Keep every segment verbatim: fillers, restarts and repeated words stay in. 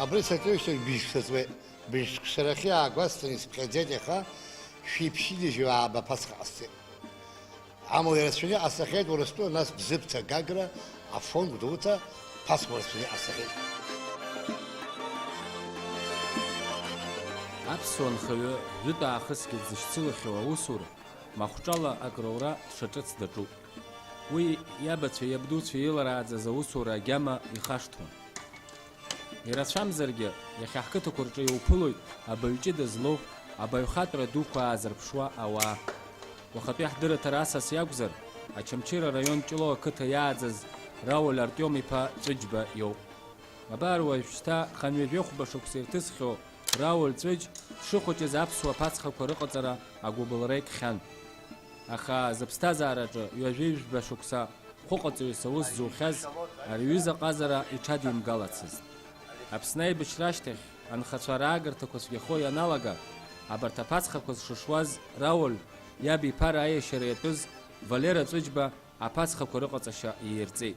Абри саҿишьҭыр быжьшәа ҵуеит. Быжьшәа сарахьы иаагәасҭаны исԥхьаӡеит иаха, шәиԥшьынҩажәи ааба Ԥасха ҟасҵеит. Амала ирацәаны иҟасҵахьеит Урыстәыла, нас Бзыԥҭа, Гагра, Афон, Гәдоуҭа, Ԥасха рацәаны иҟасҵахьеит. Аԥсуа нхаҩы жәытә аахысгьы дзышьцылахьоу аусура, махәҿала акрура дшаҿыц даҿуп. Уи иабацәеи иабдуцәеи еиларааӡаз аусура агьама ихашҭуам. Ирацәамзаргьы, иахьа ҳқыҭақәа рҿы иуԥылоит абаҩ ҷыда злоу, абаҩхатәра дуқәа аазырԥшуа ауаа. Уахатәи ҳдырраҭара асас иакәзар, Очамчыра араион Ҷлоу ақыҭа иааӡаз Рауль Артиом-иԥа Ҵәыџьба иоуп. Абар уажәшьҭа хынҩажәи хәба шықәса ирҭысхьоу Рауль Ҵәыџь дшыхәыҷыз аԥсуа ԥацхақәа рыҟаҵара агәыбылра икхьан. Аха зыԥсҭазаараҿы ҩажәи жәба шықәса хәыҟаҵаҩыс аус зухьаз ари аҩыза ҟазара иҽадимгалацызт. Аԥсны аибашьра ашьҭахь анхацәа раагарҭақәа цәгьахо ианалага, абарҭ аԥацхақәа зшышуаз Рауль иаб иԥара аиашьара иатәыз Валера Ҵәыџьба аԥацхақәа рыҟаҵашьа иирҵеит.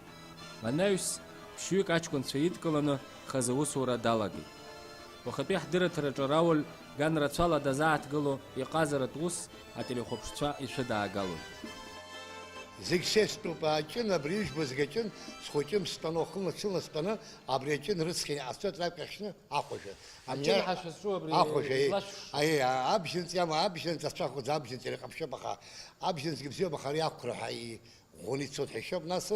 Анаҩс, ԥшьҩык аҷкәынцәа идкыланы хазы аусура далагеит. Уахатәи ҳдырраҭараҿы Рауль ган рацәала дазааҭгыло иҟазаратә ус ателехәаԥшцәа ишәыдаагалоит. Зегь сестәуп, аҷын, абри ижәбо зегь аҷын, схәыҷым стәаны, уахынла-ҽынла стәаны, абри аҷын рыцқьан иҟасҵоит раԥхьа шьны ахәажәа. Аҷын Амҩа-, ҳәа шәызҿу абри ахәажәа, еи, излашәшәу? Аи, а-, абжьынҵ иама, абжьынҵ ацәа ахәыӡ абжьынҵ ирыҟаԥшьоуп, аха абжьынҵгьы бзиоуп, аха ари ақәра ҳәа и-, ӷәӷәаны ицоит ҳәа ишьоуп, нас,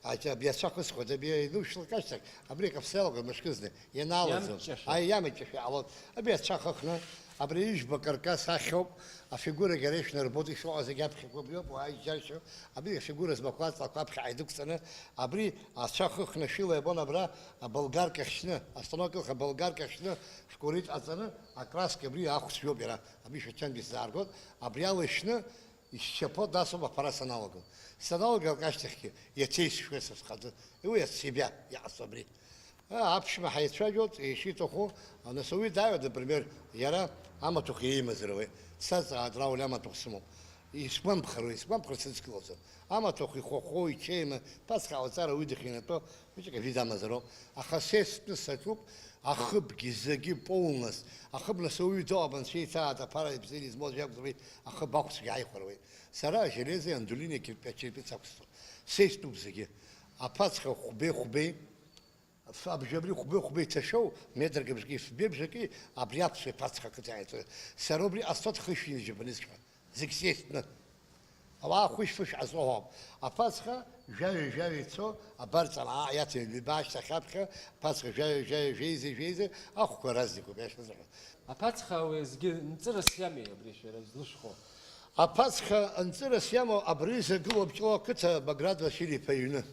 аҷ-, абри ацәа хысхуеит, абри ианушьҭлак ашьҭахь, абри акаԥсалага мышкызны ианалаӡом. Иамҵәашәа. Аи, иамҵәашәа иҟалоит. Абри ацәа хыхны, абри ижәбо акаркас ахьоуп, афигурагьы ара ишәнарбоит, ишыҟоу зегь аԥхьақәа абриоуп, уааи џьаршьо, абри афигура змақәа аҵлақәа аԥхьаҟа идәықәҵаны, абри ацәа хыхны шәила иабон абра, аболгарка хьшьны, остановка аболгарка хьшьны, шәкурит ҟаҵаны, акраска абри ахәцәиоуп иара, абри шәачангьы сзааргоит, абри ала ишьны, ишьапы дасуп аԥара саналаго. Саналагалак ашьҭахьгьы, иацы исшьуеит са схаҿы. Уи ацебиа иҟасҵо абри. А, аԥшәма ҳаицәажәоит, ишиҭаху, нас ауаҩы дааиуеит, например, иара амаҭәахә иеимазар ауеит. Дсазҵаауеит, Рауль, амаҭәахә сымоуп. Исгәамԥхароуп, исгәамԥхар сыдкылаӡом. Амаҭәахә ихәахәоу, ичеимы, ԥацха ауаҵара уи дахьыҩнатәо, хәыҷык ажәит амазароуп. Аха са истәны саҿуп, ахыбгьы зегьы полностью, ахыб нас ауаҩы доуп, анцәа иҭааит, аԥара ибзианы измоуп, иакәзар, уи ахыб ахәцәгьа ааихәар ауеит. Сара ажелеза, андулини, акирпиач, черепица ақәсҵоит. Са истәуп зегьы. Аԥацха хәбеи-хәбеи, абжьы абри хәбеи-хәбеи иҭашәоу, метрк бжаки, фбеи бжаки, абри аԥсуа иԥацха ақыҭа иааиҵоит. Сара убри ҟасҵоит хышәи ҩажәи ԥынҩажәи ԥшьба. Зегь сеицны. Ауаа хәышә-фышә ҟазҵо ҳәоуп. Аԥацха жәаҩа-жәаҩа ицо, абарҵа лаа иаҭәа ҩба ашьҭахь аԥхьа, аԥацха жәаҩа-жәаҩа жәеиза-жәеиза, ахәқәа разнакуп, иашазыҳәа. Аԥацха уеизгьы нҵырас иамеи абри шәара злышәхо? Аԥацха нҵырас иамоу абри загылоуп Ҷлоу ақыҭа Баграт Василь-иԥа иҩны.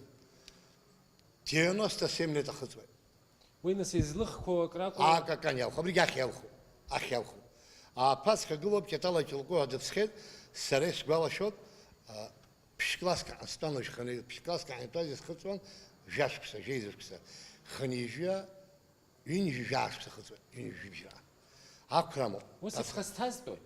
Девяносто семь лет ахыҵуеит. Уи нас излыхқәоу акракәу? Акакан иалху, абригь ахь иалху, ахь иалху. Аԥацха гылоуп, Кьатала Ҷылкәы ҳәа дыԥсхьеит, сара исгәалашәоит, а, ԥшь-класск ҟан стәан уажәханы, ԥшь-класск ҳаинтәаз исхыҵуан, жәашықәса, жәеиза шықәса. Хынҩажәа, ҩынҩажәи жәаа шықәса хыҵуеит, ҩынҩажәи бжьра. Ақәрамоуп. Ус иԥхасҭазтәу?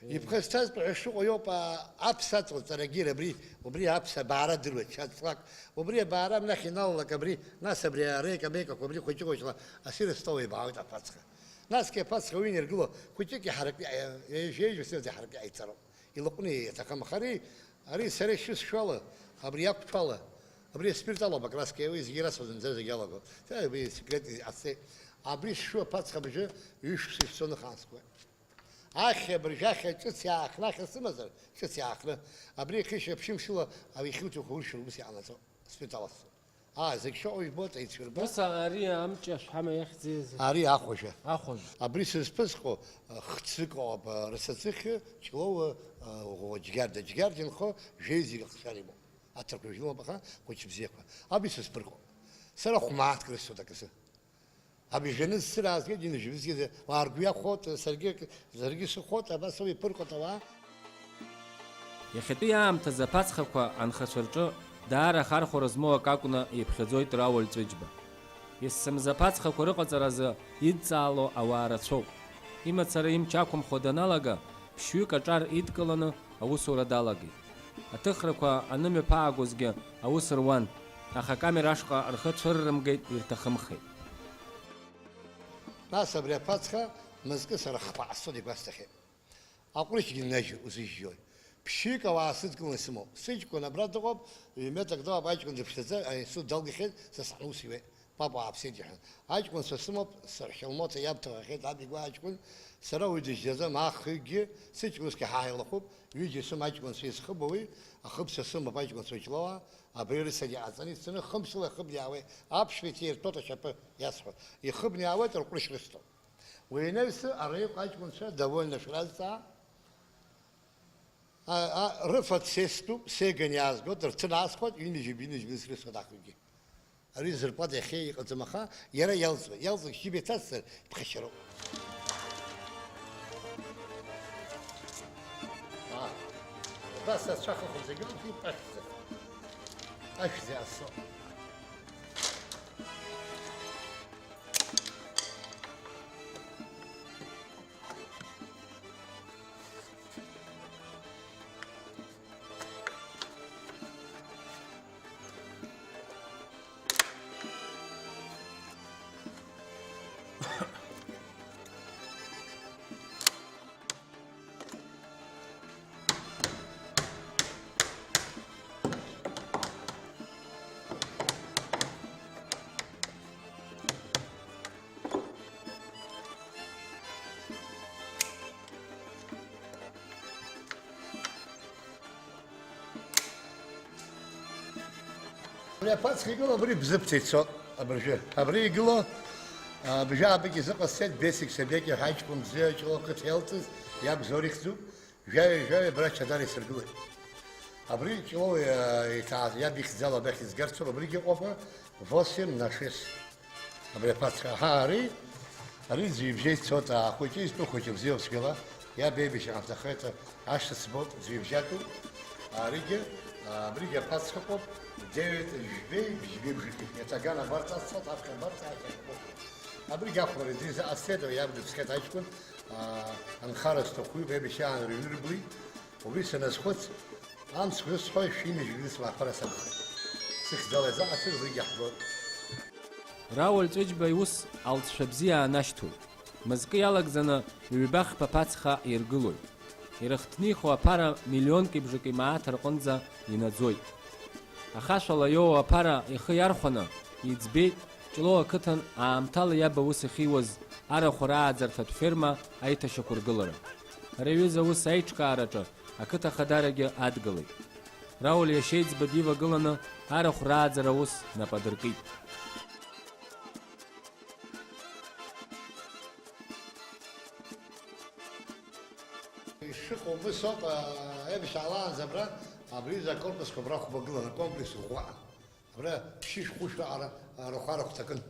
Иԥхасҭазтәу ҳәа шыҟоу иоуп, а, аԥса аҵла ҵарагьы абри, убри аԥса абаара адыруеит, шьаҵлак. Убри абаара амнахь иналалак абри, нас абри арекабекақәа абри хәыҷы-хәыҷла асир астол еибаауеит аԥацха. Насгьы аԥацха уи инаргыло, хәыҷык иҳаракны, иа-, иа-, иа-, иа-, иҳаракны иааиҵароуп. Илаҟәны иаҭахым, аха ари, ари сара ишысшәала, абри иақәҭәала, абри аспирт алоуп акраска, уи зегьы ирасуа зынӡа зегьы алаго. Са абри асигарет ҟасҵеит. Абри сшәу аԥацха абжьы ҩышықәса ишцо ныхаан скуеит. Ахьа абыржәы ахьа ҿыц иаахны, ахьа сымазар, ҿыц иаахны. Абри ихьышьа ԥшьымшыла, абри ихьуҭақәа уршәыр ус иҟанаҵо, аспирт аласҵо. Аа, зегь шыҟоу ижәбоит, аицәырба. Ус ари амҿы ашәҳама иахьӡыз? Ари ахәажәа. Ахәажә. Абри сызԥысҟо, хцык ыҟоуп, рсаӡыхь, Ҷлоу, Џьгьарда, Џьгьарда инхо, жәеиза ихшара имоуп. Аҭырқәа жәлоуп, аха хәыҷ бзиақәа. Абри сызԥырҟо. Сара хә-мааҭк рысҭоит акасы. Абжьаны сцыраазгеит, инжәыбзиаӡа, уаа ргәы иахәоит, саргьы, саргьы сыхәоит, абас ауп иԥырҟоит ауаа. Иахьатәи аамҭазы аԥацхақәа анхацәа рҿы даара ахархәара змоу акы акәны иԥхьаӡоит Рауль Ҵәыџьба. Есымза аԥацхақәа рыҟаҵаразы идҵаало ауаа рацәоуп. Имацара имч ақәымхо даналага, ԥшьҩык аҿар идкыланы аусура далагеит. Аҭыхрақәа анымҩаԥаагозгьы аус руан, аха акамера ашҟа рхы цәыррымгеит, ирҭахымхеит. Нас абри аԥацха мызкы сара хԥа ҟасҵоит игәасҭахьеит. Аҟәрышьгьы ннажьуеит, узыжьжьои? Ԥшьҩык ауаа сыдкыланы исымоуп. Сыҷкәын абра дыҟоуп, ҩ-метрак дыҟоуп, аҷкәын дыԥшӡаӡа, аинститут далгахьеит, са саҳнус иуеит. Папа ааԥсеит иҳәан. Аҷкәынцәа сымоуп, сархьылмоҭа иабҭахахьеит, аб игәы аҷкәын, сара уи дыжьӡаӡам, ахҩыкгьы, сыҷкәынцәгьы ҳааилахәуп, ҩыџьа сым аҷкәынцәа изхыбуеи, ахыбцәа сымоуп аҷкәынцәа Ҷлоуаа, абри рысагьы аҟаҵаны ицаны, хымшала ихыбны иаауеит, аԥшәма иҭиртәоит ашьапы иасҳәо, ихыбны иаауеит, рҟәрышь рысҭоит. Уи анаҩсы, ара иҟоу аҷкәынцәа довольно шәразҵаа. А, а, рыфатә сестәуп, сеган иаазгоит, рцын аасхәоит, ҩынҩажәи ҩынҩажәи срысуеит ахҩгьы. Ари зырпад иахьа иҟаӡам, аха иара иалҵуеит, иалҵуеит, шьыбеи ҭасҵар, иԥхашьароуп. Аа, абас ацәа хыхәа зегьы алҵуеит, ашәзы. Ашәзы асо. Абри аԥацха игылоу абри Бзыԥҭа ицо абыржәы. Абри игылоу, а, абжьы аабыкь изыҟасҵеит, Бесик Сабекиа ҳәа аҷкәын бзиа Ҷлоу ақыҭа иалҵыз, иаб Зор ихьӡуп. Жәаҩа-жәаҩа абра Чадара исыргылеит. Абри Ҷлоу, а, иҭаа-, иаб ихьӡала абрахь изгарцоуп, абригьы ыҟоуп, восемь на шесть. Абри аԥацха, аҳа, ари, ари ӡҩыбжьа ицоит, ахәыҷы изтәу хәыҷы бзиоуп цәгьала, иаб еибашьра ҟамҵахеит, ашҭа збоит, ӡҩыбжьатәуп, аригьы, абригьы аԥацха ыҟоуп, девять, жәбеи, бжьбеи бжаки, иаҭаган абарҵа аццот, аԥхьа абарҵа аццот. Абригь ахәлара ӡиз ҟасҵеит, иаб дыԥсхьеит аҷкәын, аа, анхара зҭаху иоуп, еибашьраан рыҩны рыблит, убри саназхәыц, Амцхә зысҳәо шәи-ҩажәи градус уаҟара сагхеит. Сыхьӡала изаҟасҵаз убригьы ҳбоит. Рауль Ҵәыџьба иус алҵшәа бзиа аанашьҭуеит. Мызкы иалагӡаны ҩба-хԥа ԥацха иргылоит. Ирыхҭнихуа аԥара миллионки бжаки мааҭ рҟынӡа инаӡоит. Ахашәала иоуа аԥара ихы иархәаны, иӡбеит Ҷлоу ақыҭан аамҭала иаб аус ахьиуаз арахә рааӡарҭатә ферма аиҭашьақәыргылара. Ари аҩыза аус аиҿкаараҿы ақыҭа ахадарагьы адгылеит. Рауль иашьеиҵбы дивагыланы арахә рааӡара аус нап адыркит. Ишыҟоу убыс ауп, а, еибашьраанӡа абра, абри аҩыза акорпусқәа абра хәба гылан, акомплекс ӷәӷәа. Абра ԥшьышә-хәышә аҟара, арахә-арахә ҭакын.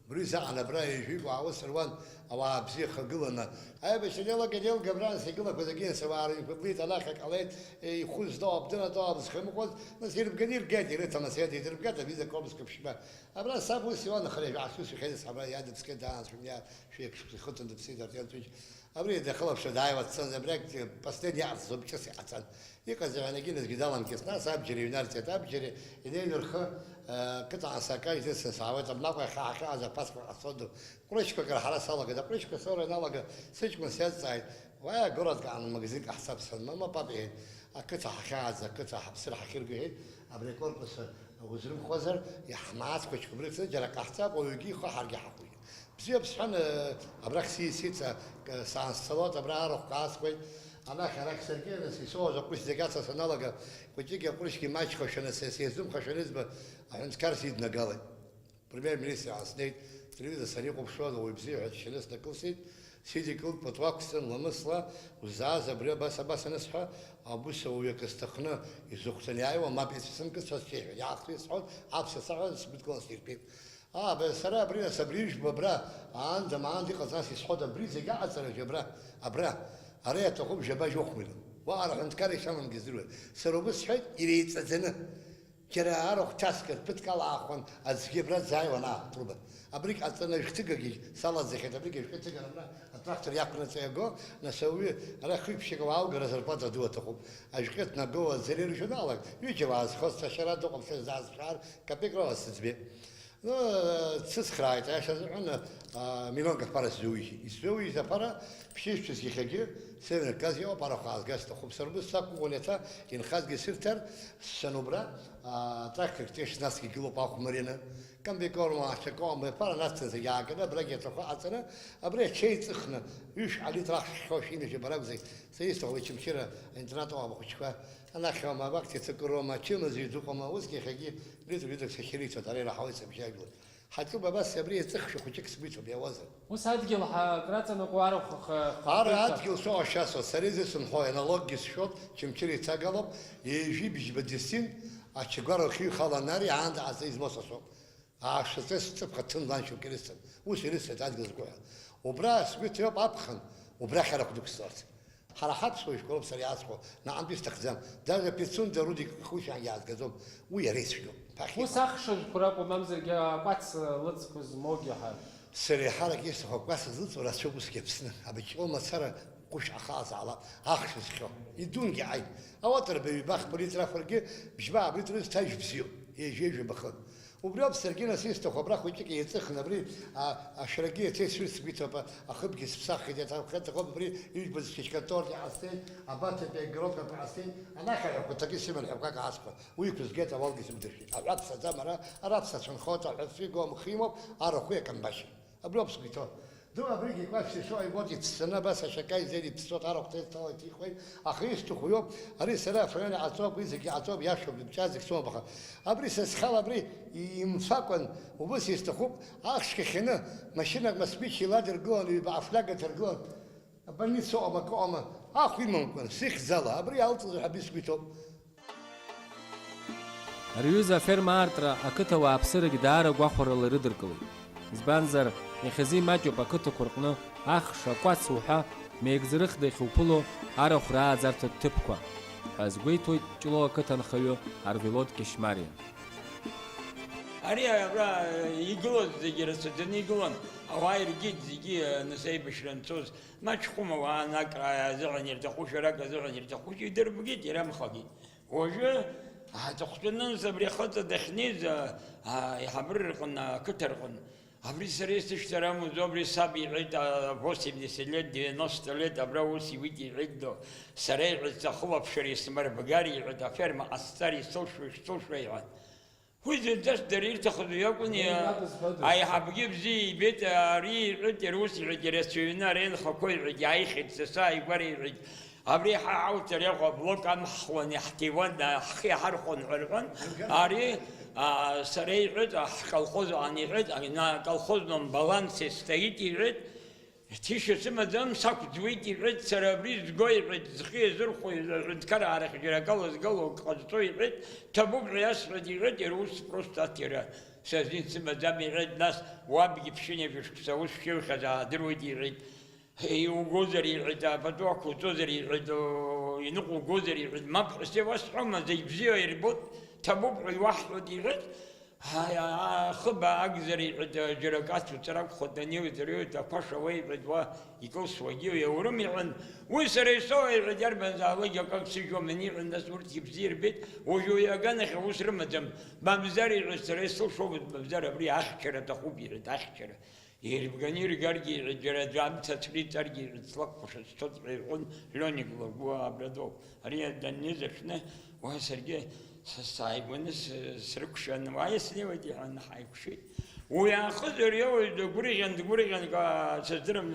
Убри заҟан абра ҩажәаҩык уаа ус руан, ауаа бзиа хагыланы. Аибашьра иалагеит, еилга абра нас игылақәаз агьынас ауаа рыҩнқәа анахь иҟалеит, ихәы зтәоу, абдын атәоу, абзха имыхәоз, нас ирбганы иргеит, ирыҭан, нас иадидырбгеит, абри закәи аԥсуа ԥшьба. Абра саб ус иуан, аха ҩажәа ус ихеит, абра иадыԥсхьеит, даанацәа мҩа шәеиԥш ихыҵын дыԥсит, Артион Ҵәыџь. Абри дахылаԥшуа дааиуа дцан, абригь последни иҟарҵаз ауп ҿыц иҟаҵан. Иҟаз ҳәа анагьы назгьы даламкьыст, нас абџьар иҩнарҵеит, абџьар инеины рхы, э, кыҵа аасыркаан, изыцны саауеит, абнаҟа иахьа ҳахьааз аԥацха ҟасҵо ду. Ҟәрышьқәак рҳара салагеит, аҟәрышьқәа соура ианалага, сыҷкәын сазҵааит, уааи, агородк аан магазинк ҟаҳҵап, сан, мамоу, пап, иҳәеит, ақыҭа ҳахьааӡа, ақыҭа ҳаԥсыр ҳахьырго, иҳәеит, абри акорпус узрымхуазар, иаҳмааҭ хәыҷқәа брыцны, џьара ҟаҳҵап, уаҩгьы ихы ҳаргьы ҳахәоит. Бзиоуп сҳәан, э, абрахь сиасит, са, к-, саанцалоит, абра арахә каасхәеит. Анахь-арахь саргьы, нас, исоуаз аҟәрышь зегь ацла саналага, хәыҷыки аҟәрышьки маҷхашәа, нас, сеизымхашәа анызба, аҳәынҭқар сиднагалеит. Премьер-министр ааснеит, телевизор санихәаԥшуаз, ауаҩ бзиа ҳәа дшьаны снакылсит, сидикылт, пату ақәсҵан, ламысла, узааз абри абас, абас анысҳәа, абус ауаҩ акы сҭахны изыхәҭаны иааиуа, мап ицәысымкыц ҳәа сҽеиҳәеит. Иаахтуеит сҳәоит, аԥса саҳәа сгәыдкылан сниртәеит. Аа, бара, сара абри, нас, абри ижәбо абра, аанда, маанда иҟаз, нас исҳәоит, абри зегь аҟаҵаразы абра, абра, ара иаҭахуп жәаба-жәохә миллион. Уаҟа рҳәынҭқар ишамамгьы здыруеит. Сара убыс сҳәеит, иреиҵаӡаны. Џьара арахә ҭаскыр, ԥыҭк ала аахәан, аӡәгьы абра дзааиуан, аа, Труба. Абригь аҵаны шәҭыгагьы салаӡахьеит, абригь ашәҟәы ҭыган абра атрактор иақәнаҵ иаго, нас ауаҩы ара хҩык-ԥшьык ауаа алгара зарплата ду аҭахуп. Ашәҟәы ҭнаго аӡәыр иржәны алак, ҩыџьа уаа зхоз сашьара дыҟам, сара сзаазшәаар, капек рыла сыӡбеит. Ну, дсыцхрааит, аиаша азыҳәан, А, миллионк аԥара сзыҩит. Исзыҩит аԥара, ԥшьышәшәыс иахьагьы, Северный Кавказ иоуп, арахә аазгар сҭахуп. Сара убыс сакәымкәан, еиҭа инхазгьы сырҭар, сшан убра, а, трактор Т шестнадцать игылоуп ахә марианы. Комбикорма, Ашакома, аԥара нацҵаны зегь ааганы, абрагь аҵәахәа аҵаны, абри ачеи ҵыхны, ҩышә алитр ахьхьоу шәинажьы бара акәзар, са исҭаху Очамчыра аинтернат ауаа ахәыҷқәа, анахь аума, абахҭа ицакыроума, ачымазаҩ дыҟоума, усгьы иахьагьы литр ҩыдак сахьырицәоит, ара ираҳауеит сабжьажәлар. Ҳаҿуп абас, абри аҵыхшәа хәыҷык сгәы иҭоуп, иауазар. Ус адгьыл ҳа-, краҵанакуа арахә х-, х-, Ара хырҭа. Адгьыл соуашьасуа, сара изы сынхо аналоггьы сшәоит, Чымчыра ицагалоуп, ҩажәи быжьба десятин, ачагәара ухьыҩхалан ари, аанда ҟаҵа измоу са соуп. Аашаҵа сҵыԥх аҭын ланшьоуп Кьристан. Ус ирыцлеит адгьыл згәы ҳәа. Убра сгәы иҭоуп аԥхын, убрахь арахә дықәсҵарц. Ҳара ҳаԥсуа ишәҟәы роуп сара иаасхәо, наҟынтәи сҭахӡам. Даже Пицунда Рудик хәышәаан иаазгаӡом. Уи иара ицәгьоуп. Ԥахьа Ус иҟам. Ахша жәқәа ракәым, мамзаргьы акәац лыцқәа змоугьы ҳәа. Сара еиҳарак исҭаху акәац злыҵуа рацәоуп усгьы Аԥсны. Абыҷ лмацара ҟәышә ахаазаалап, ахш зхьо. Идунгьы ааит. Ауатарба ҩба-хԥа литр ахәаргьы, бжьба-ааба литр зҭажә бзиоуп, ҩажәи жәаба хын. Убриоуп саргьы нас исҭаху, абра хәыҷык еиҵыхны, абри, а, ашәрагьы еиҭа исҩырц сгәы иҭоуп, ахыбгьы сыԥсаххьеит, иаҭаххеит, аҟоуп, абри ижәбац шьыжьқьа торт иҟасҵеит, абаҭатәи агротқәа ҟасҵеит, анахь аҳәақәа ҭакы сыман ҳәақәак аасхәа, уи иқәызгеит, ауалгьы сымдыршәеит. Аҳәа ԥсаӡам ара, ара ԥсацәынхоит, аҳәа фигом химоуп, арахәи акамбашь. Абриоуп сгәы иҭоу. Ду абригь икәашь ишоу ибоит, иццаны абас ашьаҟа изеит, иԥсуеит, арахә ҭеисҭалоит, ихәеит, аха исҭаху иоуп, ари сара афырхаҵа иҟаҵоуп, уи зегьы иҟаҵоуп, иашоуп, ибҿаз зегь сымоуп, аха абри са схала абри имфакәан, убыс исҭахуп, ахшьқәа хьаны, машьынак Москвич иладыргылан, ҩба афляга ҭаргылан, абольница ыҟам, акы ыҟам, ахә имамкәан, сыхьӡала, абри алҵыз ҳәа абри сгәы иҭоуп. Ари аҩыза аферма аартра ақыҭа ауааԥсырагь даара гәахәарыла ирыдыркылеит. Избанзар, иахьазы имаҷуп ақыҭақәа рҟны ахш, акәац уҳәа меигӡарыхда иахьуԥыло арахә рааӡарҭатә ҭыԥқәа, ҳәа азгәеиҭоит Ҷлоу ақыҭанхаҩы Арвелод Кьышьмариа. Ари абра игылаз зегьы рацәаӡаны игылан, ауаа иргеит зегьы, нас аибашьра анцоз, маҷхәыма уаан акраа азыҳәан ирҭаху, шәарак азыҳәан ирҭаху идырбгеит, ирамхагеит. Уажәы аҵыхәтәаны абри ахаҵа дахьнеиз, а, аиҳабыра рҟны, ақыҭа рҟны, абри сара исышьҭара амуӡо, абри саб иҳәеит, а, восемьдесят лет, девяносто лет, абра ус иуит иҳәеит, ду. Сара иҳәеит, сахылаԥшыр исмырбгар, иҳәеит, аферма ҟасҵар исылшо, ишсылшо иҳәан. Уи зынӡаск дара ирҭахыз уи акәын, Уи иа-, иакәыз ҳәа дызҿу. Аиҳабгьы бзиа ибеит, ари иҳәеит, иара ус иҳәеит, иара сыҩны ара инхақәоу иҳәеит, иааихьеит, са сааигәара иҳәеит, абри ҳа ҳауҭар иахәа аблок амҳхуан, иаҳҭиуан, ҳхы иаҳархәон ҳәа рҳәон, ари, а, сара иҳәеит, а, ҳколхоз аан иҳәеит, а, на, колхозном балансе стоит иҳәеит, Ҭишьа сымаӡам, сақәӡуеит, иҳәеит, сара абри зго, иҳәеит, зхы иазырхәо, аҳәынҭқараа рахь џьара акала згало ак ҟазҵо, иҳәеит, ҭабуп ҳәа иасҳәеит, иҳәеит, иара ус просто аҭира сазин сымаӡам, иҳәеит, нас уабгьы ԥшьынҩажәа шықәса аус шәеиухьаз аадыруеит, иҳәеит, иугозар, иҳәеит, апату ақәуҵозар, иҳәеит, иныҟәугозар, иҳәеит, мап ҳәа сеиуасҳәома, зегь бзиа ирбоит, ҭабуп ҳәа иуаҳҳәоит, иҳәеит, Ҳаи, аа, хыб аагзар, иҳәеит, џьара акы ацуҵар акәхоит, аниуеит, ариуеит, ақәа шауеиҳәеит, уа икылсуагьы иаурым, иҳәан, уи сара исоуеит, иҳәеит, иарбанзаалакгьы акы аксыжьуам, аниҳәан, нас урҭгьы бзиа ирбеит, уажәы уи аганахь аус рымаӡам, мамзар, иҳәеит, сара исылшомызт, мамзар, абри ахьчара аҭахуп, иҳәеит, ахьчара. Ирбганы иргаргьы, иҳәеит, џьара аӡәы амца ацәриҵаргьы, иҳәеит, слакәхәаша сцоит ҳәа иҳәон, Лионик лгәы абра доуп. Ари даннеиз аҽны, уа саргьы са сааигәаны с-, срыкәшан, уааи снеиуеит, иҳәан, ҳаикәшеит. Уи аахыс ари ауаҩ дгәырӷьан, дгәырӷьан, ка-, сыздырам,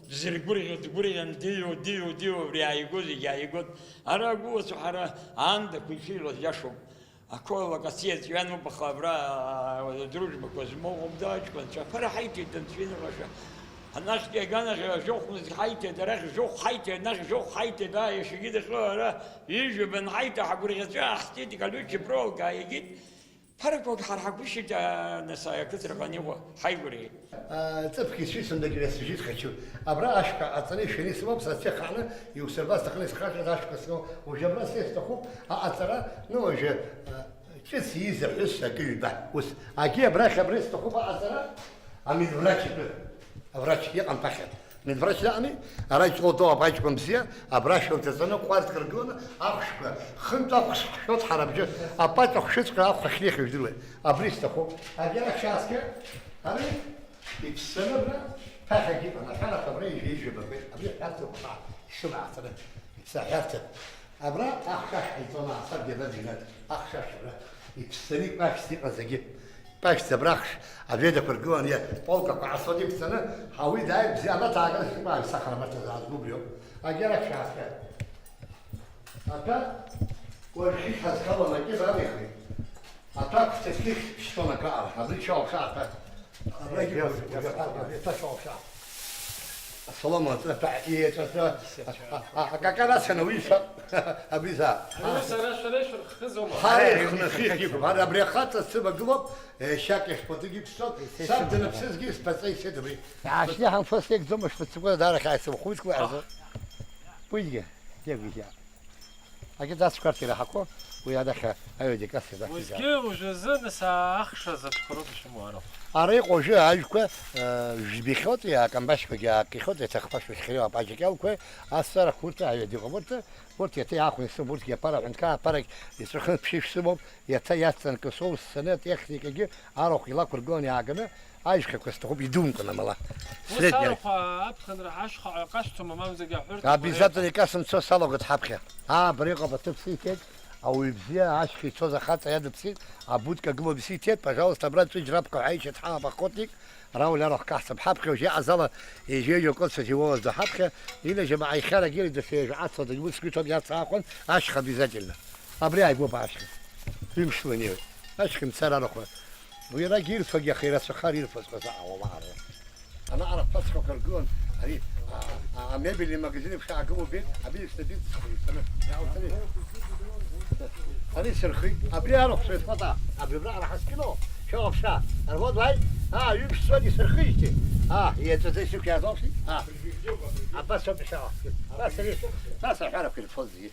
дызрыгәырӷьо, дгәырӷьан, диу, диу, диу, абри ааигәоу зегь ааигәоуп. Ара агәылацәа ҳара аандақәа ишиҳәоз иашоуп. Ақәа лакациа ҵәҩануп, аха абра, а, адружбақәа змоу ыҟоуп, да, аҷкәынцәа. Аԥара ҳаиҭеит, анцәа иныҳәаша. Анахьтәи аганахь жәохә мызк ҳаиҭеит, арахь жәохә ҳаиҭеит, анахь жәохә ҳаиҭеит, аа, иашьагьы дахьыҟоу ара ҩажәа банҳаиҭа, ҳагәырӷьаҵәа ааҳҵеит, колючая проволока ааигеит. Ԥарақәак ҳарҳагәышьеит, аа, нас, ақыҭараҟны иҟоу ҳаигәырӷьеит. Ҵыԥх исҩыцын, дагьрасыжьит хочу. Абра ашәқәа аҵаны ишәаны исымоуп, сацәа хааны иусырбар сҭахын, исхашаз ашәқәа сымоуп. Уажәы абра са исҭахуп аҟаҵара, ну, уажәы, а, ҿыц ииз аҳәыс акы ҩба. Ус, агьи абрахь абра исҭахуп аҟаҵара, амедврач итәы. Аврач иҟан ԥахьа. Медврач дыҟами? Ара иҿлоу доу абаҷкәын бзиа, абра шәылҭаҵаны, ҟәазк ргыланы, ахәшәқәа, хынтә ахә шәхшәоит ҳара абжьы, апату ахәшәыҵәҟьа ахә ахьнеихьоу жәдыруеит. Абри сҭахуп. Абри ара шәааскьа, ари, Иԥссаны абра ԥахьак иҟан, аҳәарақәа абра ижәеижәабақәеит, абри аҳәарҭақәа ҳәа ишымааҵаны иԥсаҳәарҭа. Абра ахшашә ҟаиҵон, аасабгьы абра дыҩнан, ахшашә абра иԥссаны икәашәӡа иҟаз зегьы. Икәашәӡа абра ахш аведақәа ргылан, иа полкақәа ааслот иқәҵаны, ауи дааир бзиа, абра ҭаагара шәҟәы аҩсахара абарҭ азаазго убриоуп. Агьарахь шәаахҟьа. Аҭәа уажәшьҭа ҳазхалон, акьыба алихит. Аҭәа ақәҵахьы шьҭон акаара, абри шьоук шаҳаҭа. Абрагьы уажә, уажә аҭәа, абри аҭәа шьоук шаҳаҭа. Асолома аҵәа, аҭәа, иеҵәа аҵәа, а, а, а, акакара ацәаны уи шәа-, абри за. Ари сара шәара ишәырххызоума? Ҳара ирхны хыхь иқәуп, ҳара абри ахаҵа сывагылоуп, е, шьак иахьпатыгьы ԥссон, саб даныԥсызгьы сԥаҵа исеит абри. Иаашьҭыҳамфо сеигӡом, ашәпацәқәа даара хьааит сымхәыцкәа арзы. Уигьы, иагәыхьаа. Акы дацәкәарҭа ираҳақәо, уи адахьа аҩадикас иадахьа. Уажәгьы, уажәазы, нас, ахша заҵәқәа роуп ишәымоу, арахә. Ара иҟоу уажәы ажәқәа, э, жәбихьоит, акамбашьқәагьы аакихьоит, иаҭахԥашьқәа хьхьарио апаџьакьалқәа, асарахә урҭ аҩадиҟоуп, урҭ, урҭ иаҭа иаахәаны исымоуп, урҭгьы аԥара ҳәынҭқар, аԥарагь ицәыхны ԥшьышә сымоуп, иаҭа иацҵаны кысоу ссаны атехникагьы арахә илақәыргыланы иааганы, Аишьхақәа сҭахуп, идумкәа намала. Ус средняя. Арахә аԥхынра ҳашьха ҟасҵома, мамзаргьы аҳәырҭақәа Обязательно реиҳа икасымцо салагоит ҳаԥхьа. Абра иҟоуп аҭыԥ сиҭеит, ауаҩ бзиа ашьха ицоз ахаҵа иадыԥсит, абудка гылоуп исиҭеит, пожалуйста, абра ҵәыџь рабхәа ҳәа ишьҭҳәа аҳәа охотник, Рауль арахә каҳцап ҳаԥхьа, уажә иаҟазала ежьа-ежьа кылцәа зиуоуаз ду ҳаԥхьа, инажьама аихьарагьы ирыдыхьеижә ацла дагьмыцкәиҭон иацаахәан, ашьха обязательно. Абри ааигәоуп ашьха. Ҩымшла инеиуеит. Ашьха имцар арахә. Уи арагь ирфагь аха ирацәахар ирфаз ҟаза ауалаара. Анаҟара ԥацхақәа ргылан, ари, а, а, амебельный магазин еиԥш аагылоу беит, абри ишҭабиц ицаны, иаауҭари. Ари сырхит, абри арахә сырхит, а, абри абраҟара ҳазкино, шәа вообще, арвод вай, а, ҩымш сзони сырхижьҭеи, а, иаҵәаӡа исықәиазоуԥши, а, абас ауп ишаауа, нас ари, нас аҳәарақәа ирфоз зегьы.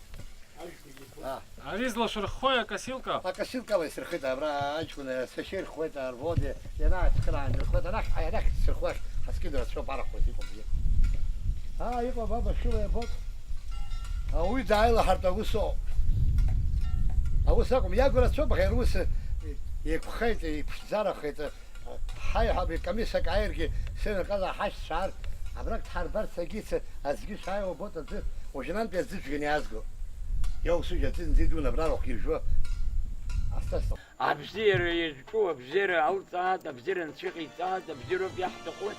А. Ари злашәырххои акосилка? Акосилкала исырхеит, абра аҷкәын сашьа ирхуеит, арводи, ианааицхыраан ирхуеит, анахь, анахь сырхуеит, ҳаскьыда рацәоуп, арахә иҟоуп бзиа. Аа, иҟоуп, аба шәыла иабоит. Ауаҩы дааилаҳартә аус оуп. Аус акәым, иагу рацәоуп, аха рус еиқәхеит, еиқәшьӡарахеит. Ҳаи, ҳаб, комиссак ааиргьы, сеинырҟьазаара ҳашьцәа аарт, абрак дҳарбарц агьицы, аӡәгьы шааиуа убоит аӡы, уажәнантәи аӡыжәганы иаазго. Иаусыжь аӡы нӡы дуны абра рахә иржәуа. Асас. Абзиара иазҿу абзиара алҵааит, абзиара анцәа иҟаиҵааит, абзиароуп иаҳҭаху,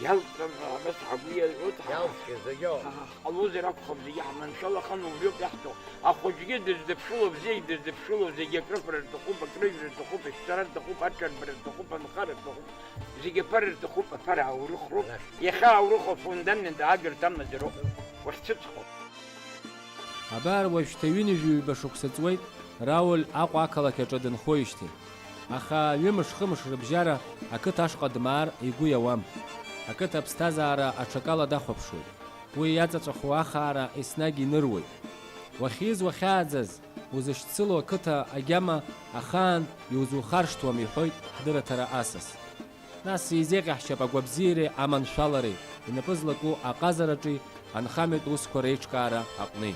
иалҵра абас ҳагәы иазгоит, ҳа-, иалҵхьеит зегьы. Ҳа-, ҳа-, ҳҟалозар акәхап, зегьы ҳманшәалаханы убриоуп иаҳҭаху. Ахәыҷгьы дыздыԥшыло, абзиагь дыздыԥшыло, зегьы акрыфара рҭахуп, акрыжәра рҭахуп, ишәҵара рҭахуп, аҽырбара рҭахуп, анхара рҭахуп. Зегьы аԥара рҭахуп, аԥара аурыхроуп. Иахьа аурыху афундамент аадырҭ амазароуп. Уахьцәыҵхо. Абар уажәшьҭа ҩынҩажәи ҩба шықәса ҵуеит, Рауль Аҟәа ақалақь аҿы дынхоижьҭеи. Аха ҩымш-хымш рыбжьара ақыҭа ашҟа дмаар игәы иауам. Ақыҭа аԥсҭазаара аҽакала дахәаԥшуеит. Уи иаҵаҵәаху ахаара еснагь иныруеит. Уахьиз уахьааӡаз, узышьцыло ақыҭа агьама ахаан иузухаршҭуам, иҳәоит ҳдырраҭара асас. Нас еизеиҟьаҳшьап агәабзиареи аманшәалареи, инапы злаку аҟазараҿи анхамҩатә усқәа реиҿкаара аҟни.